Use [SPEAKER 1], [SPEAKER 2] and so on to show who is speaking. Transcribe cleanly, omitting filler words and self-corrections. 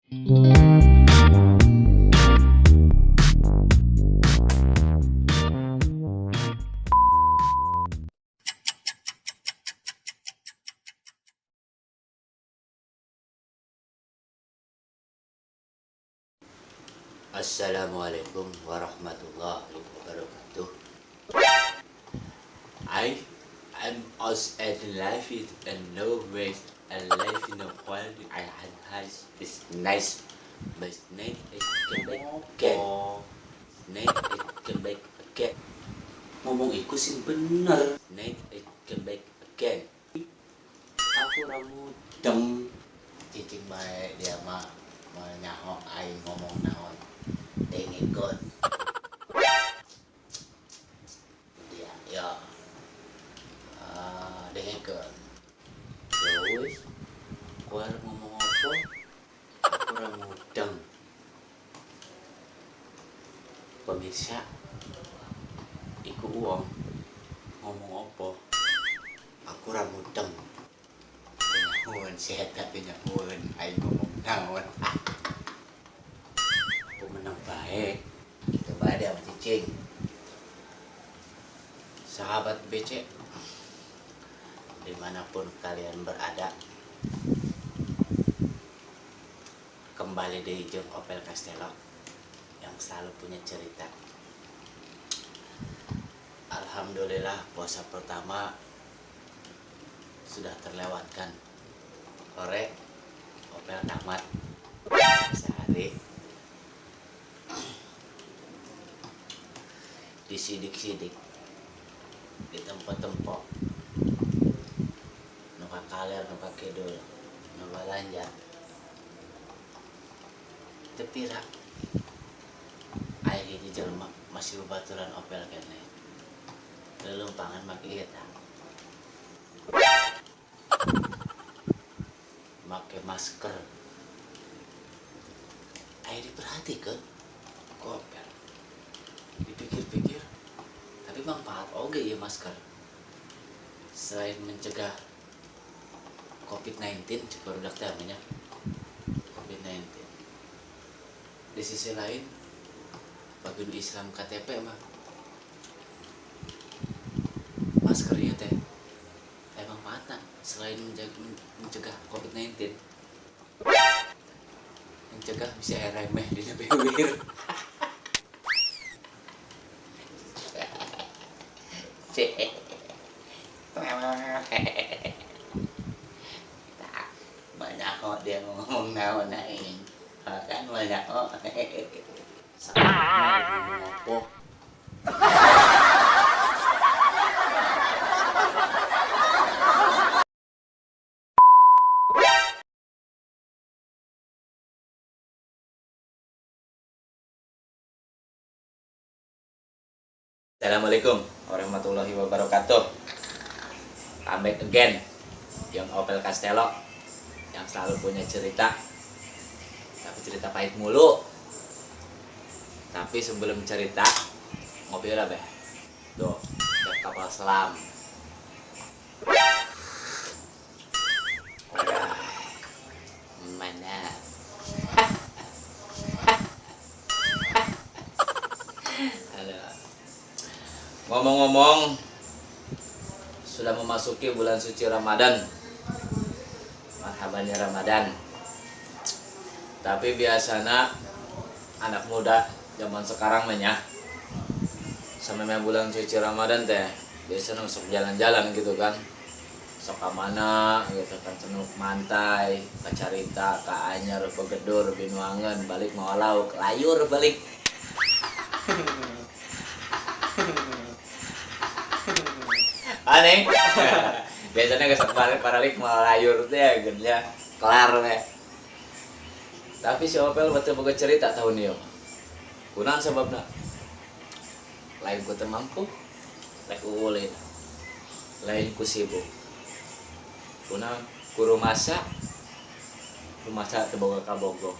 [SPEAKER 1] Assalamualaikum warahmatullahi wabarakatuh. I am us at life it and no waste and life in a quality I had has is nice but night it can back again. Night it can back again. Ngomong iku sing bener. Night it can back again. Aku ora mudeng.
[SPEAKER 2] Cicing bae dia mah moal nyaho aing ngomong naon. Dengekeun. Dia ya. Ah, dengekeun.
[SPEAKER 1] Ya wis. Kowe arep ngomong apa? Aku ora mudeng. Pemirsa, iku wong ngomong apa? Aku ora mudeng.
[SPEAKER 2] Nyahoeun si eta teh nyahoeun aing ngomong naon.
[SPEAKER 1] Aku meneng bae.
[SPEAKER 2] Kitu bae dia mah cicing.
[SPEAKER 1] Sahabat BC, dimanapun kalian berada, kembali di jeung Opel Castello yang selalu punya cerita. Alhamdulillah puasa pertama sudah terlewatkan. Sore Opel tamat sehari disidik-sidik di tempo-tempo nu ka kaler nu ka kidul nu balanja teu pira aya hiji jelema masih babaturan Opel keneh leuleumpangan make ieu tah make masker aya diperhatikeun ku Opel dipikir-pikir tapi manfaat oge ieu masker selain mencegah COVID-19 cek barudak teh nya COVID-19 di sisi lain bagi nu Islam KTP mah masker ieu teh aya manfaatna selain mencegah COVID-19 mencegah bisa remeh dina bibir.
[SPEAKER 2] Tah, nyaho dia ngomong naon aing. Kan moal nyaho.
[SPEAKER 1] Salah ngomong apa? Assalamualaikum warahmatullahi wabarakatuh. Come back again yang Opel Castello yang selalu punya cerita, tapi cerita pahit mulu. Tapi sebelum cerita, ngopi lah beh. Tuh, cap kapal selam. Aduh, mana? Aduh. Ngomong-ngomong, sudah memasuki bulan suci Ramadan. Marhabannya Ramadan. Tapi biasanya anak muda zaman sekarang mah nya, sampai bulan suci Ramadan teh biasanya masuk jalan-jalan gitu kan. Sok ka mana gitu kan, senuk mantai, ka Carita, ka Anyer, Begedur, Binuangeun, balik mau lauk, layur balik. Aneh. Biasanya kesek balik paralik mau layur teh ya, ya kelar teh. Tapi si Opel betul boga cerita tahun ieu. Kunaon sababna? Lain ku teu mampu, lain ku ulin, lain ku sibuk. Kunaon? Ku rumasa, rumasa teu boga kabogoh.